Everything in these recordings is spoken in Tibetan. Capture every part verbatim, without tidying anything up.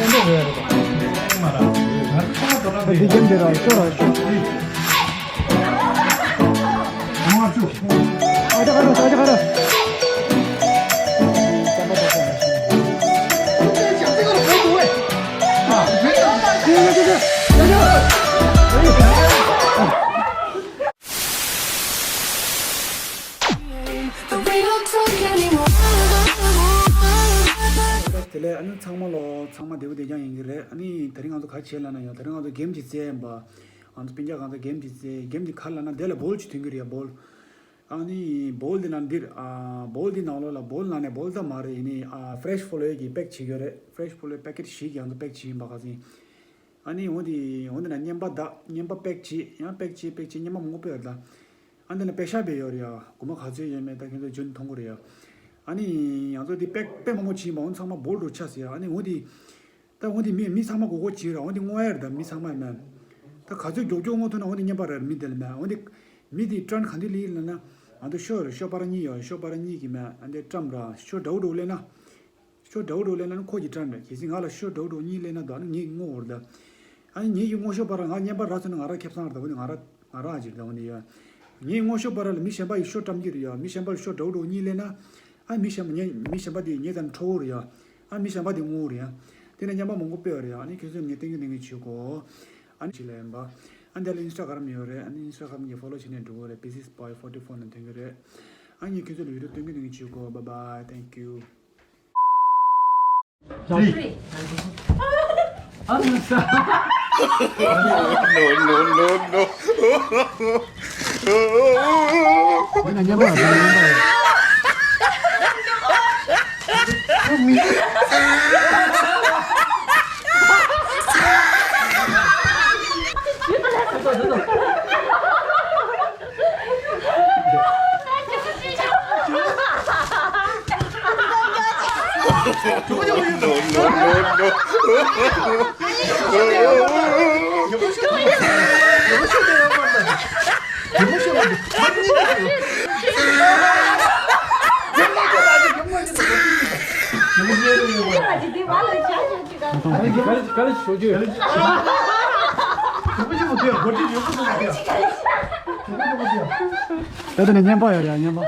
འདི་རྒྱན་འདི་ར་ཤོ་ར་ཤོ། ཨ་ཅག་ཁ་ར་ཨ་ཅག་ཁ་ར། དེ་ལས་ཨ་ནི་ཚང་མ་ལོ་ཚང་མ་བདེ་པོ་བདེ་རྐྱང་ཡིན་གྱི་རེད། ཨ་ནི་དེ་རིང་ང་ཚོ་ག་རེ་བྱས་ལབ་ན་ཡང་དེ་རིང་ང་ཚོ་གེམ་ཅིག་རྩེ་ཡིན་པ། ང་ཚོ་སྤུན་ཀྱག་གང་ཚོ་གེམ་ཅིག་རྩེ། གེམ་དེ་ག་རེ་ལབ་ན་དེ་ལ་བོལ་ཅིག་ཐོན་གྱི་རེད་ཡ། བོལ། ཨ་ནི་བོལ་དེ་ལ་འདིར་ཨ་བོལ་དེ་ནང་ལོགས་ལ་བོལ་ནང་ནས་བོལ་ཙམ་མ་རེད། ཡིན་ནའི་ཨ་ཧྥེ་རེ་ཤི་ཕོ་ལོ་ཡི་གི་པེག་བྱེད་ཀྱི་ཡོད་རེད། ཧྥེ་རེ་ཤི་ཕོ་ལོ་ཡི་པེ་ཀེ་ཊི་བཞི་གི་ང་ཚོ་པེག་བྱེད་ཡིན་པ་ག་ཚོད་ཡིན། ཨ་ནི་འོ་དེ་འོ་དེ་ན་རྔན་པ་བདག་རྔན་པ་པེག་བྱེད་ཡང་པེག་བྱེད་པེག་བྱེད་རྔན་པ་མང་པོ་སྤྲད་ཡོད་རེད་ད། ཨ་འདི་ན་པེ་ཤག་སྤྲད་ཡོད་རེད་ཡ། སྒོར་མོ་ག་ཚོད་ཡོད་མེད་ད་ཁྱེད་ཚོ་རྗེས་མཐོང་གི་རེད་ཡ། ཨ་ནི་ང་ཚོ་འདི་པེག་དཔེ་མང་པོ་བྱིན་པ་འོ་ཚང་མ་བོལ་འགྲོ་ཆགས་ཟེར་ཡ། ཨ་ནི་འོ་དེ་ད་འོ་དེ་མི་མི་ཚང་མ་མགོ་སྐོར་བྱེད་ར། འོ་དེ་བསྔོ་ཡ་རེད་ད། མི་ཚང་མ་ཡིན་ན་ད་ག་ཚོད་མགྱོགས་མགྱོགས་བསྔོ་ཐུབ་ན་འོ་དེ་རྔན་པ་རེད། མི་དེ་ལ་མེད། འོ་དེ་མི་དེ་ཊན་ག་འདི་ལི་ལ་ན་ང་ཚོ་ཤོ་རེད། ཤོ་པ་ར་གཉིས་ཡོད། ཤོ་པ་ར་གཉིས་ཀྱི་མེད། ཨ་འདི་ཊན་ར་ཤོ་འདྲ་བོ་འདྲ་བོ་ལེན་ན། ཤོ་འདྲ་བོ་འདྲ་བོ་ལེན་ན་ཁོ་གི་ཊན་རེད། གལ་སྲིད་ང་ལ་ཤོ་འདྲ་བོ་འདྲ་བོ་གཉིས་ལེན་ན་ད་ནི་ངས་བསྔོ་བར་ད། ཨ་ནི་ངས་ཀྱི་བསྔོ་ཤོ་པ་ར་ང་རྔན་པ་རག་སོང་ན་ང་ར་ཁེ་བཟང་རེད་ད། འོ་ནི་ང་ར་ང་ར་ཨ་ཅིག་ད་འོ་ནི་ཡ། ངས་བསྔོ་ཤོ་པ་ར་ལ་མི་གཞན་པ་ཡི་ཤོ་བཀྲམ་གྱི་རེད་ཡ། མི་གཞན་པ་ལ་ཤོ་འདྲ་བོ་འདྲ་བོ་གཉིས་ལེན་ན། ཨ་མི་གཞན་པ་ངས་མི་གཞན་པ་དེ་ངས་ད་ནི་ཁྲོ་བོ་རེད་ཡ། ཨ་མི་གཞན་པ་དེ་བསྔོ་བོ་རེད་ཡ། དེ་ནས་རྔན་པ་མང་པོ་སྤྲད་ཡོད་རེད་ཡ། ཨ་ནི་ཁྱོད་ཚོས་ངས་སྟོན་གྱི་སྟོན་གྱི་བྱེད་དགོས། ཨ་ནི་ཅི་ལ་ཡིན་པ། ཨ་འདི་ལ་ཨིན་སི་ཊ་གྷ་རམ་ཡོད་རེད། ཨ་ནི་ཨིན་སི་ཊ་གྷ་རམ་གྱི་ཕོ་ལོ་བྱས་ནས་འགྲོ་གི་རེད། Busy Spy forty four ནས་ཐོན་གྱི་རེད། ཨ་ངས་ཁྱོད་ཚོ་ལ་བི་ཌི་ཡོ་སྟོན་གྱི་སྟོན་གྱི་བྱེད་དགོས། Bye bye, thank you. Three. No, no, no, no. No, no, no, no. ད་ལྟ་ནས་རྔན་པ་ཡོད་རེད། རྔན་པ།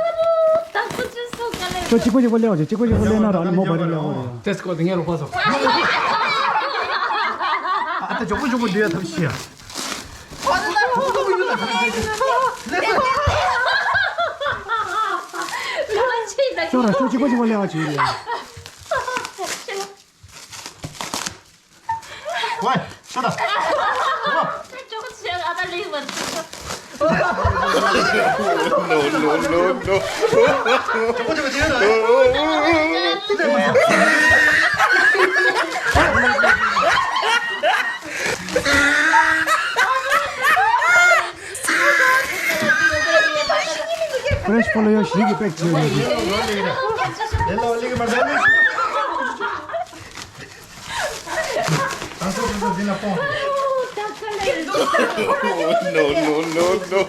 ཁྱོད་གཅིག་པོ་གཅིག་པོ་སླེབས་པ་བྱེད། གཅིག་པོ་གཅིག་པོ་སླེབས་ན་རང་ནི་མོ་བ་རི་ལེགས་པོ་རེད། ཏེ་སྐོར་དེ་ངས་རོགས་པ་སོ། ཨ་ད་མགྱོགས་པོ་མགྱོགས་པོ་འདུས་ཡ་ཐབས་ཤེས་ཡ། ཁྱོད་རང་ཤོག་གཅིག་པོ་གཅིག་པོ་སླེབས་པ་བྱེད་རེད། ཝེ། ཤོད་ད། No, no, no, no. ཕ་རེ་ཤི་ཕོ་ལོ་ཡོ་ཞིག་གི་པེག་བྱས་ཡོད། No, no, no, no.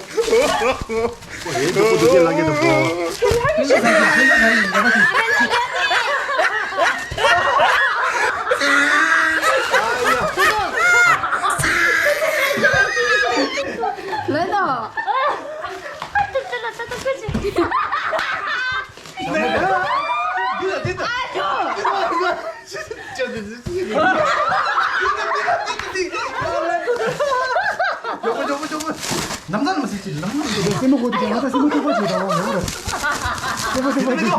ལམ་སང་མ་ཟིག་ཅིག་ལམ་སང་། སེམས་པ་གོ་དུས་ང་ཚོ་སེམས་པ་ཐུག་པ་ཅིག་དང་ཡོང་རེད། སེམས་པ་ཐུག་པ་ཅིག།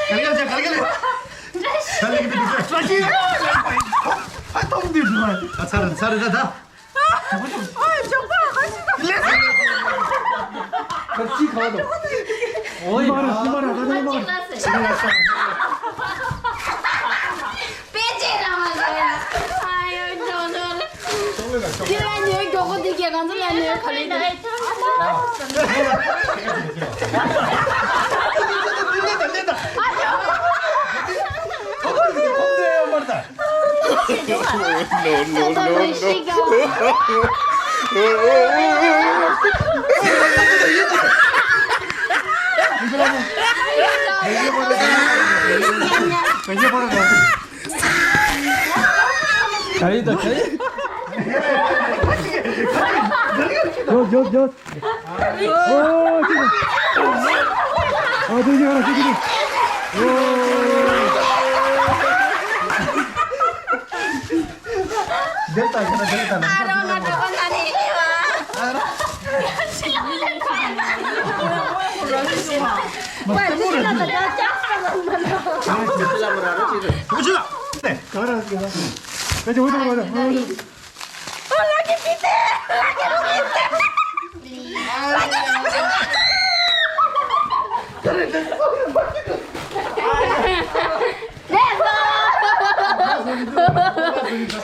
ག་ལེ་ག་ལེ་ག་ལེ་ག་ལེ། ཨ་ཐོམ་དུས་འགྲོ། ཨ་ཚར་ཚར་ད་ད། ཨ་ཇོག་པ་ཧ་ཤི་ད། ལེ། ཁ་ཅིག་ཁ་དོ། ཨོ་ཡ། མ་ར་མ་ར་ད་ད་མ་ར། པེ་ཅེ་ར་མ་ཟེར་ཡ། ཨ་ཡོ་ཇོ་ཇོ། དེ་ལ་ཉོས་མགྱོགས་པོ་དེ་གས་ང་ཚོ་ལ་ཉོས་ག་ལེ་དེ། No, no, no, no. ཡོད་ཡོད་ཡོད། ཨོ་ཅི། ཨ་དེ་ཡོད་ར་ཅི་ཅི། ཨོ། འདིར་ལྟ་ཡིན་ན་འདིར་ལྟ་ན། ཨ་རོ་ང་འགྲོ་གོ་ན་ནི་ཨེ་བ། ཨ་རོ། ཨོ་ཅི་ལ། ནས་ག་ར་ཟེར་ན། ཨེ་ཅི་འོ་ཅི་འོ་ཅི། ཨ་ལ་ཀི་པི་ཏེ། ལ་ཀི་པི་ཏེ། ལེགས་སོ།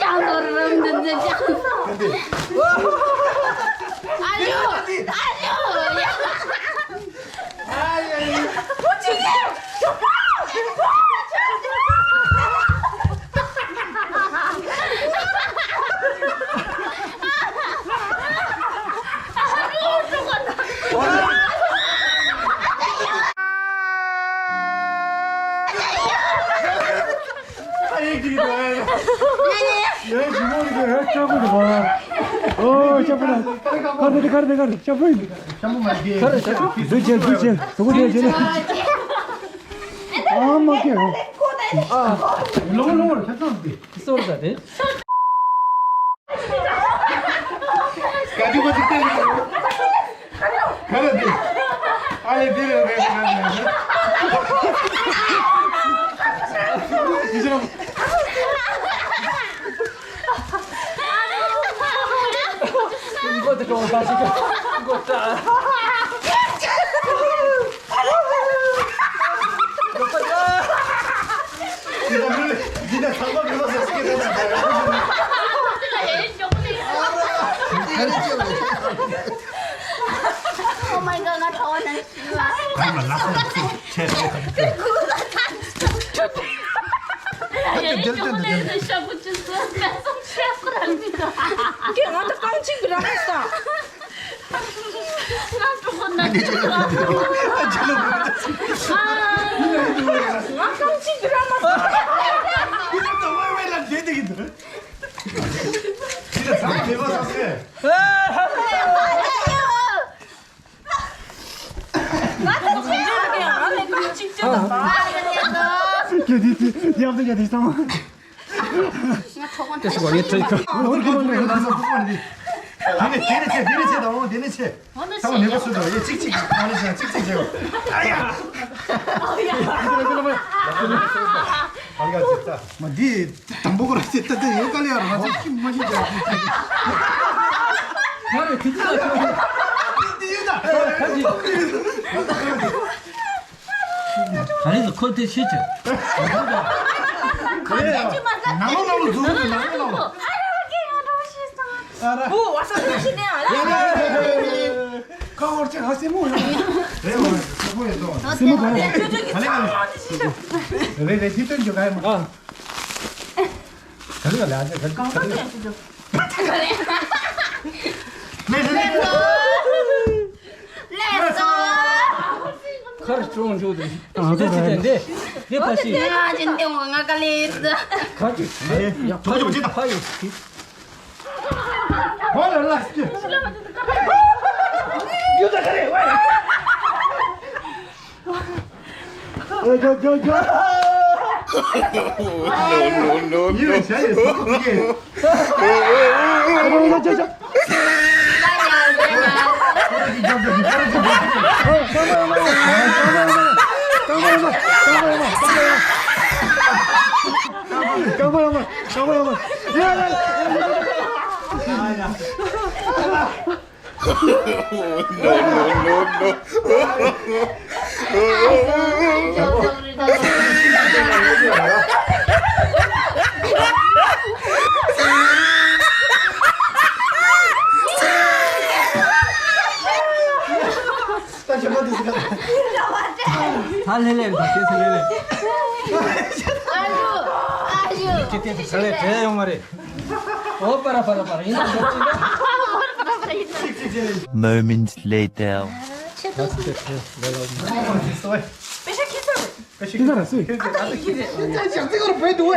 ཅང་དོ་རུ་རུ་འདི་འདི་ཅང་། ཨ་ཡོ། ཨ་ཡོ། ཨོ་ཅག་པོ་ལ། གར་དེ་གར་དེ་གར་ཅག་པོ་ཡིན། གར་ཅག་པོ། འདུ་བྱེད་འདུ་བྱེད་དུ་གུ་དེ་བྱེད་ལ། ཨ་མ་ཀེ། ཨ། ལོང་ལོང་ཁྱབ་ཚང་དེ། སོར་ད་དེ། ག་དུས་ག་དུས་བལྟས་ཡོད། ག་ལ་དེ། ཨ་ལེ་དེ་རེད་རེད་རེད་རེད། ཡི་ཤི་རམ། མགོ་དེ་གྲོང་ས་ཞིག་མགོ་ཏྲ། འདི་ན་ཚང་མ་མི་ལ་སོགས་སྐད་ཆ་ན། Oh my god, ང་ཁྲོ་བ་ན། ཁོང་ལ་ལག་པ་ཚུགས་ཆེ་ཆེ་ཁ་ཐུག་ཁུ་ལ་ཐང་། ཨ་ཏི་དེལ་ཏན་དེ་དེལ། ཀྱེ་ང་ད་རྐང་གཅིག་གི་རང་ས། ང་གྲོགས་པོ་ན་ཅི་ར། ང་རྐང་གཅིག་གི་རང་མ་ས། ཁུ་ལ་ད་ཝེ་ཝེ་ལ་བསྡད་དེ་གི་འདུག་ཁྱི་ལ་ཚང་མེད་པ་ས་སེ། ཁྱེད་དེ་དེ་ཡག་དེ་ཡག་དེ་ཚང་མ། དེ་སུ་བ་ཡེ་ཁྲེ་ཁ། དེ་ནས་ཆེ་དེ་ནས་ཆེ་དང་དེ་ནས་ཆེ། ཚང་མ་ནུས་པ་སུ་དང་ཡེ་གཅིག་གཅིག་ཨ་ནི་ཅང་གཅིག་གཅིག་བྱེད་དགོས། ཨ་ཡ། ཨ་ཡ། ཨ་ཡ། མ་འདི། དང་པོ་ཁོ་ར་ཅིག་ལྟ་དུས་ཡོད་ག་ལེ་ཡ་ར་ང་ཚོ་ཁྱིམ་མ་ཤི་ཅག་ཁྱིམ་ཁྱིམ། ང་རེ་ཐུག་ཐུག་ལ་ཁྱིམ་ཁྱིམ། འདི་ཡོད་ད། ད་རེས་ཁོ་དེ་ཤི་ཅི། ཁོ་དེ་ཅི་མ་ཟ། ནང་ལོ་ནང་ལོ་འཛུལ་ནང་ལོ་ནང་ལོ། ཨ་ར་ཀེ་ང་འགྲོ་ཤི་སོང་། ཨ་ར། བུ་བ་ས་ཐུག་ཤི་ནས་ཨ་ཡ་ཡ་ཡ་ཡ་ཡ། ཁ་འོར་ཅིག་ཧ་སེ་མོ་ཡོད། རེད་བ། སེ་མོ་ཡོད་དོ། སེ་མོ་ག་ཡ། ཅོ་ཅོ་ཅོ་ཅོ་ཅོ་ཅོ། རེད་རེད་དེ་སྟོན་རྒྱུ་ག་ཡ་མ། ཨ། ག་རེ་ག་ལ་ཨ་ཅེ་ག་རེ་ག་རེ། ལེགས་སོ། ལེགས་སོ། ཁར་ཅུང་ཅུང་དེ། ཨ་དེ་དེ་དེ་དེ་ཕ་ཤི། ང་ཅན་དེ་ང་ག་ལེ། ཁ་ཅིག་ཡ་ཁ་ཅིག་ཕ་ཡོད། ཧོ་ལ་ལ་སྐྱེ། ཡོད་ད་ག་རེ་ཝེ། ཨེ་ཇོ་ཇོ་ཇོ། No, no, no, no. ཡོད་བྱ་ཡོད་སོ་ཡེ། ཨ་ཇོ་ཇོ་ཇོ། རྐང་པ་ཡོང་མ། རྐང་པ་ཡོང་མ། རྐང་པ་ཡོང་མ། རྐང་པ་ཡོང་མ། རྐང་པ་ཡོང་མ། ཡ་ཡ། No, no, no, no. ད་ལྷེ་ལེ་ད་དེ་ཚེ་ལྷེ་ལེ། ཨ་ཞུ། ཨ་ཞུ། ཁྱེད་དེ་ཚེ་ལྷེ་བྲལ་ཡོང་མ་རེད། ཨོ་པ་ར་པ་ར་པ་ར་ཡིན་ན་འགྲོ་ཅི་ན། ཨོ་པ་ར་པ་ར་ཡིན་ན། Moments later. ཆེ་ཏོ་སུ། པེ་ཤ་ཁྱེད་ཚོ་རེད། པེ་ཤ་ཁྱེད་ཚོ་རེད། ཁྱེད་ཚོ་རེད་སུ། ཁྱེད་ཚོ་རེད། ཁྱེད་ཚོ་རེད། ཁྱེད་ཚོ་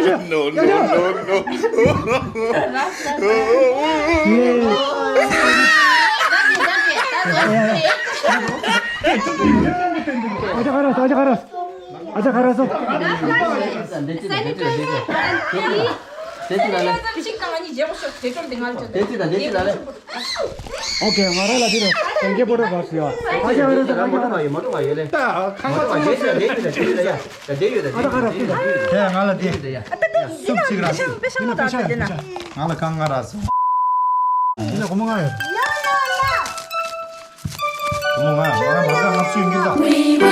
རེད། No, no, no, no. ཨོ་ཁེ། ང་རང་ལ་དེ་རེད། དེང་གི་པོ་ཏོ་བར་སི་ཡ། ཨ་ཅག་ཨ་རོ་ས། ཨ་ཅག་ཨ་རོ་ས། ད་ཁང་ཁ་ཚང་མ་ཟེར། ཨ་ཅག་ཨ་རོ་ས། དེ་ང་ལ་དེ། སུབ་ཅིག་ར། ཡིན་ན་པེ་ཤ་ང་ལ་རྐང་ང་ར་སོང་། ཡིན་ན་སྒོར་མོ་ལྔ་ཡོད། སྒོར་མོ་ལྔ། ང་ལ་མ་རྐང་ལྔ་བཅུ་ཡིན་གྱི་ད།